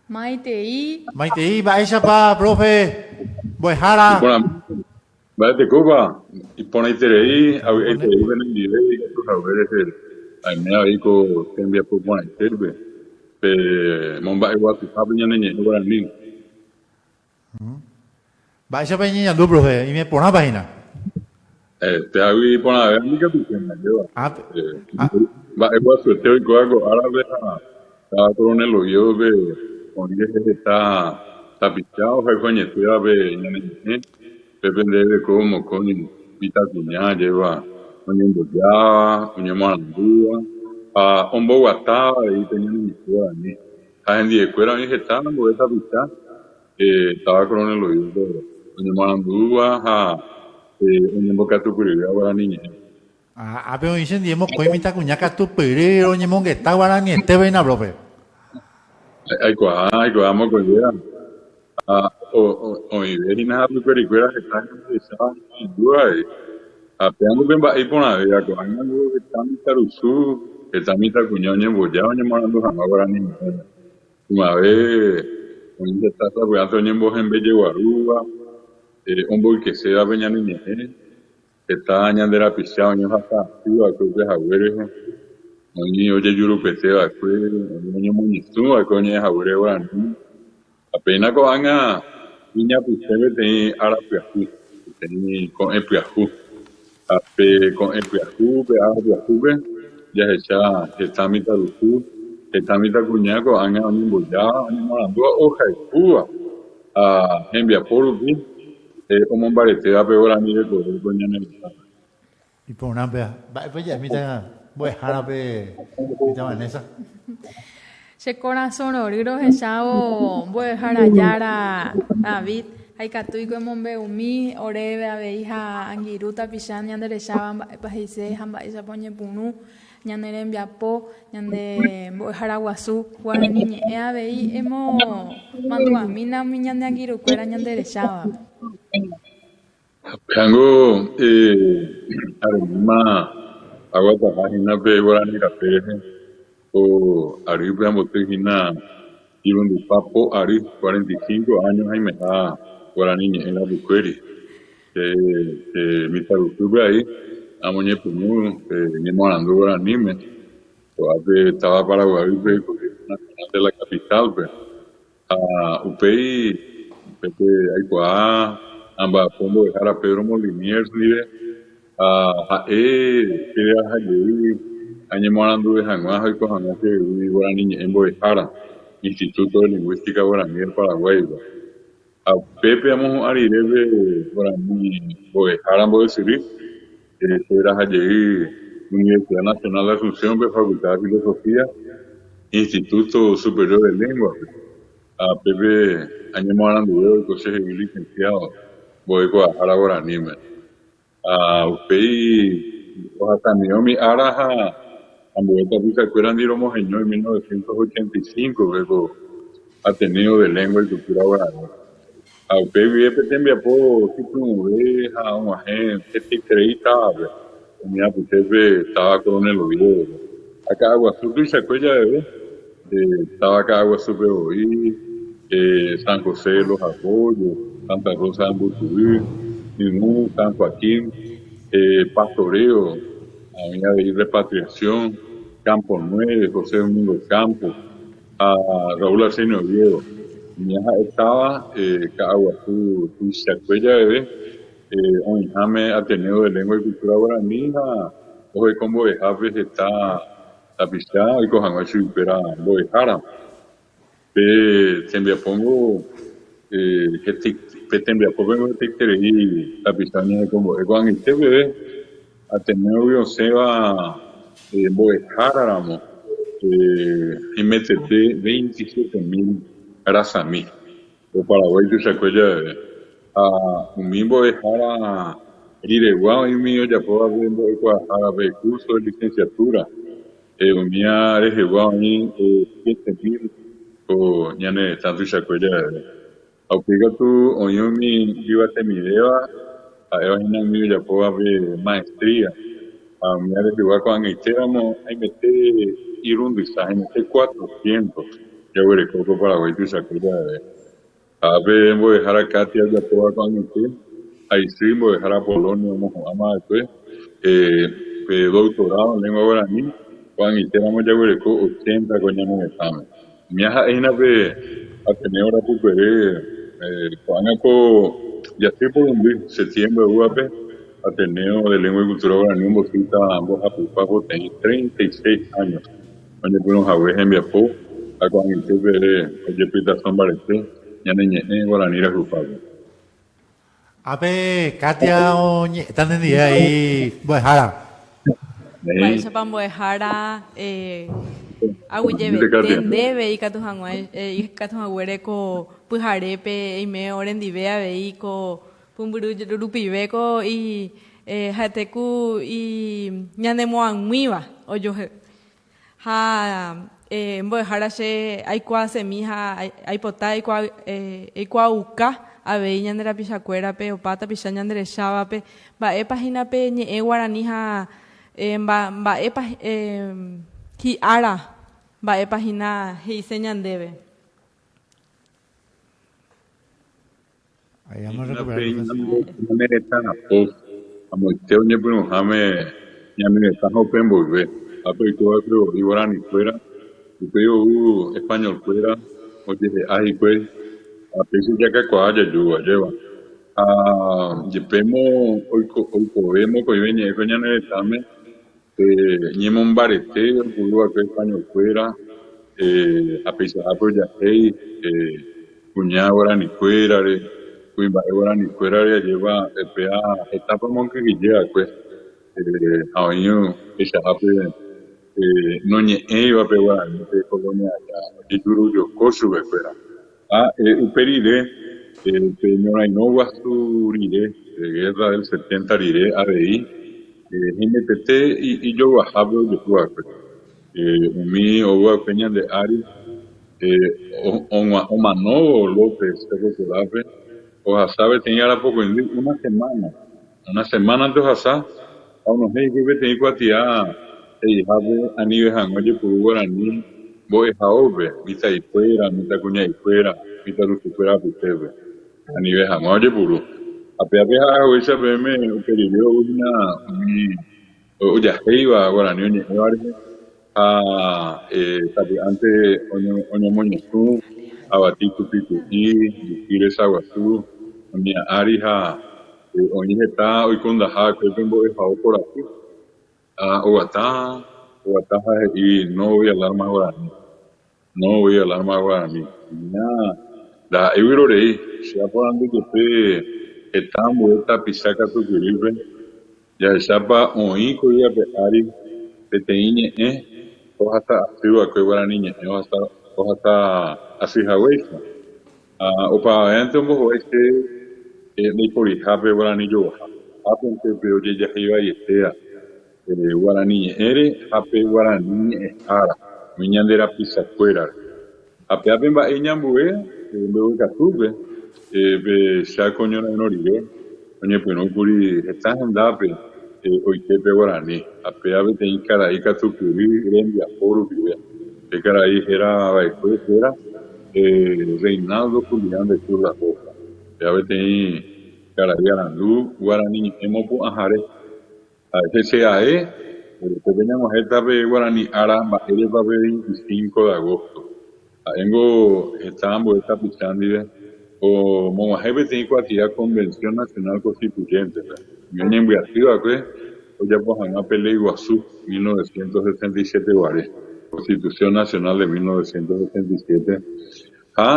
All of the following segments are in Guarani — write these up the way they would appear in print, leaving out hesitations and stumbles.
Maitei. Maitei, mba'éichapa profe, mbo'ehára. Mba'etekópa, iporãiterei, avy'aiterei penendive ikatu hague rehe aime avei ko tembiapo porãitépe pe momba'eguasuhápe ñane ñe'ẽ guarani. Mba'éichapa iñeñandu, profe? Ime porãpa hína? Péagui iporãve ikatu hína, ajépa. Mba'eguasuete oikóva ko árape ha táva Coronel Oviedo-pe oĩ rehe heta tapicha ohayhu añetéva pe ñane ñe'ẽ, pépe nde reko mokõi mitãkuña ajépa oñembojáva, oñemoarandúva ha omboguatáva avei pe ñane ñe'ẽ guarani. Ha hendive-kuéra oĩ heta ambue tapicha Táva Coronel Oviedo-pe oñemoarandúva ha oñembokatupyryvéva guarani ñe'ẽ. Ha ápe oĩ chendie mokõi mitãkuña katupyry roñemongeta guaraniete péina profe. Aikuaa, aikuaa mokõivéva. Ha oĩve hína hapykuerikuéra heta ñanderecháva ñahendúva avei. Ha péva pe mba'e iporãvéva, ko'ág̃a ningo heta mitãrusu, heta mitãkuña oñemboja oñemoarandu hag̃ua guarani ñe'ẽme. Ymave oĩ heta sapy'ánte oñembohembejeguarúva, omboykeséva pe ñane ñe'ẽ. Heta ñande rapicha oñohasa asy va'ekue upe hague rehe, oĩ ojejurupete va'ekue, oĩ oñemoñesũ va'ekue oñe'ẽ haguére guarani. Ha péina ko'ág̃a iñapysẽ peteĩ ára pyahu, peteĩ ko'ẽ pyahu. Ha pe ko'ẽ pyahu, pe ára pyahúpe jahecha heta mitãrusu, heta mitãkuña ko'ág̃a oñembojáva, oñemoarandúva, ohayhúva ha hembiapo rupi. Omombaretéva pe guarani rekove ko ñane retãme. Iporã péva. Mba'épa ja'e mitã mbo'ehárape mitã Vanessa? Che korasõ rory rohechávo mbo'ehára jára David ha ikatúiko emombe'umi oréve avei ha angirũ tapicha ñande recháva mba'épa he'ise ha mba'éichapa oñepyrũ ñane rembiapo, ñande mbo'ehára guasu guarani ñe'ẽ avei emomandu'amína umi ñane angirũkuéra ñande rechávape. Péango areníma aguataha hína pe guarani rape rehe, ko arýpe amboty hína irundypa po ary, 45 áño haimeha guarani ñe'ẽ rapykuéri. Che mitãrusúpe ai amoñepyrũ pe ñemoarandu guaraníme, ko'ápe táva Paraguaýpe, Colegio Nacional de la Capital-pe. Ha upéi upépe aikuaa amba'apo mbo'ehára Pedro Moliniers ndive ha ha'e chereaha jey añemoaranduve hag̃ua ha oiko hag̃ua chehegui guarani ñe'ẽ mbo'ehára Instituto de Lingũística Guaraní del Paraguay-pe. Ha upépe amohu'ã rire pe guarani mbo'ehára mbo'esyry, cheraha jey Universidad Nacional de Asunción-pe, Facultad de Filosofía, Instituto Superior de Lengua-pe. Ha pépe añemoaranduve oiko chehegui licenciado mbo'ekuaahára guaraníme. Ha upéi ohasamiõ umi ára ha ambue tapichakuérandi romoheñói 1985-pe ko Ateneo de Lengua y Cultura Guarani. Ha upe guive pe tembiapo hypy'ũve ha og̃uahẽ hetaiterei távape, umi apytépe táva Coronel Oviedo-pe. Ha Ka'aguasu tuichakue javeve, táva Ka'aguasúpe voi, San José de los Arroyos, Santa Rosa de Ambutyvy, Yvũ, San Joaquín, Pastoreo, oĩ avei Repatriación, Campo Nueve, José Domingo Campos ha Raúl Arsenio Oviedo. Umi ha'e táva Ka'aguasu tuichakue javeve oĩháme Ateneo de Lengua y Cultura Guarani ha ohekombo'ehápe heta tapicha oiko hag̃ua chuguikuéra mbo'ehára. Pe tembiapóngo pe tembiapópengo hetaiterei tapicha oñehekombo'e. Ko'ag̃aite peve Ateneo-gui osẽva mbo'ehára ramo imetete 27.000 rasami ko Paraguái tuichakue javeve. Ha umi mbo'ehára riregua oĩ umi ojapóva pe mbo'ekuaahára pe curso de licenciatura. Umía rehegua oĩ 7000 ko ñane retã tuichakue javeve. Ha upéi katu oĩ umi ijyvatemivéva, ha'éva hína umi ojapóva pe maestría. Ha umía rehegua ko'ag̃aitéramo haimete irundysa, haimete cuatrocientos. jaguereko ko Paraguái tuichakue javeve. Ha ápe mbo'ehára Katia ojapóva ko'ag̃aite ha isy mbo'ehára Polonio omohu'ãma va'ekue pe doctorado en lengua guarani, ko'ag̃aitéramo jaguereko ochenta ko ñane retãme. Ña ha'e hína pe Ateneo rapykuere ko'ág̃a ko jasy porundy septiembre oúvape Ateneo de Lengua y Cultura Guarani ombotýta mbohapypa poteĩ 36 años oñepyrũ hague hembiapo ha ko'ag̃aite peve ojepytaso mbarete ñane ñe'ẽ guarani rayhupápe. Ápe Katia oñe'ẽta nendive aí mbo'ehára. Mba'éichapa mbo'ehára aguyjevete ndéve ikatu hag̃ua ikatu haguére ko pyharépe eime orendive avei ko pumbyry rupive ko ha'ete ku ñanemoag̃uíva ojuehe. Ha mbo'ehára che aikuaasemi ha aipota eikuaauka avei ñande rapichakuérape, opa tapicha ñande rechávape, mba'épa hína pe ñe'ẽ guarani ha mba'épa hi'ára, mba'épa hína he'ise ñandéve. Ahí vamos a Hína recuperar pe entonces. ñane retã rapo, amoite oñepyrũháme ñane retã ha upe mboyve. Ápe oiko va'ekue voi guaranikuéra, upéi ou españolkuéra ojehe'a hikuái ha péicha jakakuaa jajúva, ajéva. Ha jepémo oikove mokõive ñe'ẽ ko ñane retãme, pe ñemombarete oipuru va'ekue españolkuéra ha peichahápe ojahéi kuña guaranikuérare, kuimba'e guaranikuérare ajépa péa hetápa omonkyhyje va'ekue ha oĩ peichahápe noñe'ẽiva pe guarani pe colonia aja ojejurujoko chupekuéra. Ha upe rire, pe ñorairõ guasu rire, pe guerra del 70 rire avei, hemepete ijoguahápe ojehu va'ekue. Umi ou va'ekue ñande ári omanóvo López Cerro Corápe, ohasa peteĩ arapokõindy una semana. Una semánante ohasa ha onohẽ hikuái peteĩ kuatia he'ihápe anive hag̃ua ojepuru guarani mbo'ehaópe, mitã'ikuéra, mitãkuña'ikuéra, mitãrusukuéra apytépe. Anive hag̃ua ojepuru. Ha péape ha'e haguéicha peẽme upe rire ou hína umi ojahéiva guarani oñe'ẽva rehe ha sapy'ánte oñomoñesũ avati tupiku'i, juky resa guasu, oñe'ã ári ha oĩ heta oikundaha va'ekue pe mbo'ehao korapy. Ha oguata, oguata ha he'i no voy a hablar más guarani. No voy a hablar más guarani. Ña, ndaha'éi vyrorei, che aporandu jepe heta ambue tapicha katupyrýpe, jahechápa oĩ ko yvy ári peteĩ ñe'ẽ ohasa asy va'ekue guarani ñe'ẽ ohasa ohasa asy haguéicha. Ha opavavénte ombohovái che ndaiporihápe guarani joguaha. Ápente pe ojejahéi vaietéva. Guarani ñe'ẽre ha pe guarani ñe'ẽhára, umi ñande rapichakuérare. Ha péape mba'e iñambue mbeguekatúpe, pe Cháko ñorairõ rire oñepyrũkuri heta hendápe oike pe guarani, ha péa peteĩ karai katupyry rembiapo rupive. Pe karai héra va'ekue héra Reinaldo Julián de Cruz La Rosa. Péa peteĩ karai arandu guarani ñe'ẽ mopu'ãhare. Ha hese ae, upépe ñag̃uahẽta pe Guarani ára mba'érepa pe 25 de agosto. Ha'éngo heta ambue tapicha ndive omog̃uahẽ peteĩ kuatia Convención Nacional Constituyente-pe, umi oñembyaty va'ekue ojapo hag̃ua pe Léi Guasu 1967 guare, Constitución Nacional de 1967, ha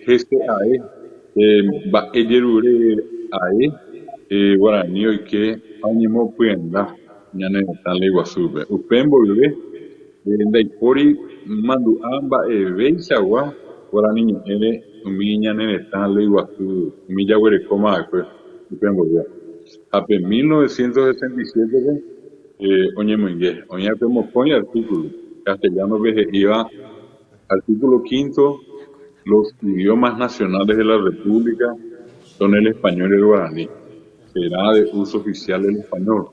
hese ae mba'e jerure ae guarani oike ha oñemopyenda ñane retã Léi Guasúpe. Upe mboyve ndaipóri mandu'a mba'eveichagua guarani ñe'ẽre umi ñane retã Léi Guasu umi jaguerekóma va'ekue upe mboyve. Ha pe 1967-pe oñemoinge, oĩ va'ekue mokõi artículo castellano-pe he'íva Artículo quinto, Los idiomas nacionales de la República son el español y el guaraní. Será de uso oficial el español.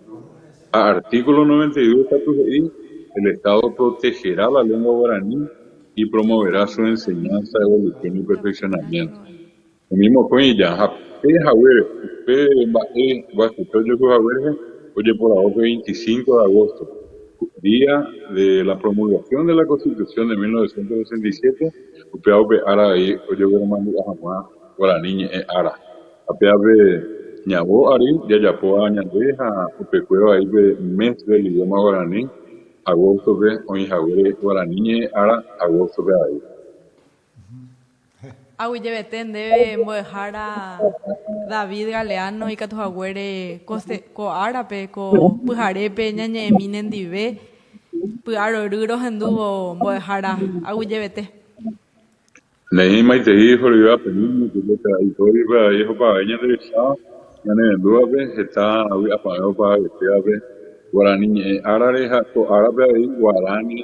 Ha artículo 92 katu he'i, El Estado protegerá la lengua guaraní. Y promoverá su enseñanza, evolución y perfeccionamiento. Umi mokõi ija ha pe haguére, upe mba'e guasuete ojehu hague rehe, ojeporavo pe 25 de agosto, día de la promulgación de la Constitución de 1967, upéva upe ára avei ojegueromandu'a hag̃ua Guarani ñe'ẽ ára. Ha pévape ñavo ary jajapóva ñande ha upekuévo avei pe mes del idioma guarani, agosto-pe, oĩ haguére Guarani ñe'ẽ ára agosto-pe avei. Aguyjevete ndéve mbo'ehára David Galeano ikatu haguére ko árape, ko pyharépe ñañe'ẽmi nendive, py'arory rohendúvo mbo'ehára. Aguyjevete. Neĩ maitei horyva peẽme, ikóripe avei opavave ñande recháva, ñane rendúvape, heta vy'apavẽ opavavetévape Guarani ñe'ẽ árare ha ko árape avei Guarani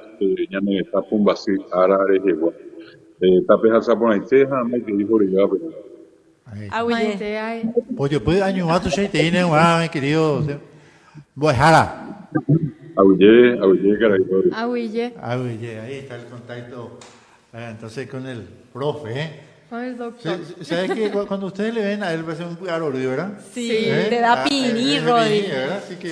ñane retã pumbasy ára rehegua. Tapehasa porãite ha maitei horyva peẽme. Aguyje. Pojopy añuã tuichaitei ne g̃uarã, mi querido mbo'ehára. Aguyje, aguyje karai Rory. Aguyje. Aguyje, ahí está el contacto entonces con el profe, eh. Con el doctor. ¿Sabes que cuando ustedes le ven a él parece un py'arory, verdad? Sí, te da pirĩ, Rory. ¿Verdad? Sí que.